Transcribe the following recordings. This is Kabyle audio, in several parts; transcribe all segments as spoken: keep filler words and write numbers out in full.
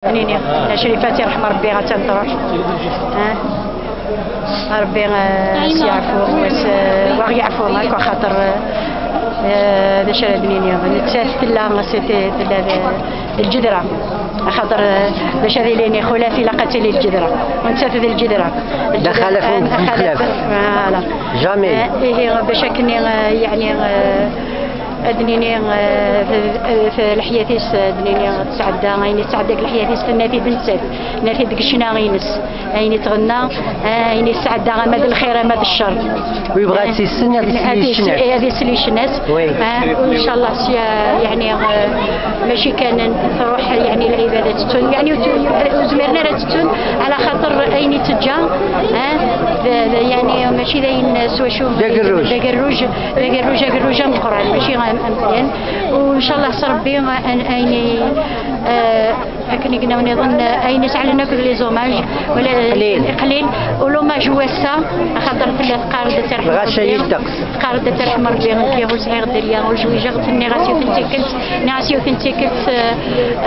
Nini, Crifa, yerḥem Rebbi, attan truḥ. Ah. Rebbi, ah, s-yeɛfu, s-, wa ɣ-yeɛfu, akk axaṭer, ah, d acu ara d-nini, nettat tella, s-, tella d, d lǧedra. Axaṭer, ah, d acu ad ilin ixulaf, ilaq ad tili lǧedra. U nettat d lǧedra. D axalaf, ah, d axalaf. Voilà. Jamais. Ah, ihi, bac akken, ah, yeɛni, ah, ad nini, eh, f-, f-, leḥyat-is, ad nini, tesɛedda, ayen yesɛedda deg leḥyat-is, tenna-t-id nettat, tenna-t-id deg ccna-ines, ayen i tɣenna, eh, ayen yesɛedda, ama d lxir, ama d ccer. Wi yebɣa ad tt-yessen, ad isel i ccna-s. Ad isel i ccna-s. Oui. Eh, u ncallah sya, yeɛni, eh, mačči kan truḥ, yeɛni, lɛibad ad tt-ttun, yeɛni, ur tt-, ur zmiren ara ad tt-ttun, ɛla xaṭer ayen i teǧǧa, eh, d, d, yeɛni, mačči d ayen s wacu. D agerruj. D agerruj. D agerruj, agerruj ameqqran, mačči am-, ameẓyan. U ncallah s Rebbi, a-, a-, ayen i, eh, akken i yenna wniḍen, eh, ayen i sɛellen akk d les hommages, wala, qlil. Qlil. U l'hommage n wass-a, axaṭer tella teqqar-d ad terḥem Rebbi. Lɣaci ddeqs. Teqqar-d ad terḥem Rebbi, nekk ur sɛiɣ dderya, ur zwiǧeɣ, nniɣ-as yiwet n tikkelt, nniɣ-as yiwet n tikkelt, eh,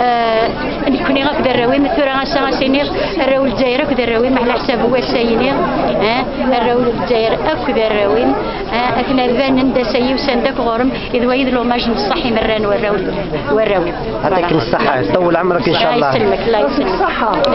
eh, nekkni akk d arraw-im, tura ass-a ad s-iniɣ, arraw n Lezzayer akk d arraw-im, ɛla ḥsab n wass-a iniɣ, eh, arraw n Lezzayer akk d arraw-im. Ah, akken ad banen d ass-agi usan-d akk ɣur-m, id wayi d l'hommage n ṣṣeḥ i merra n warraw, warraw. Yeɛṭik ṣṣeḥḥa, ṭewwel ɛemrek, ncallah. Allah yesselmek, Allah yesselmek.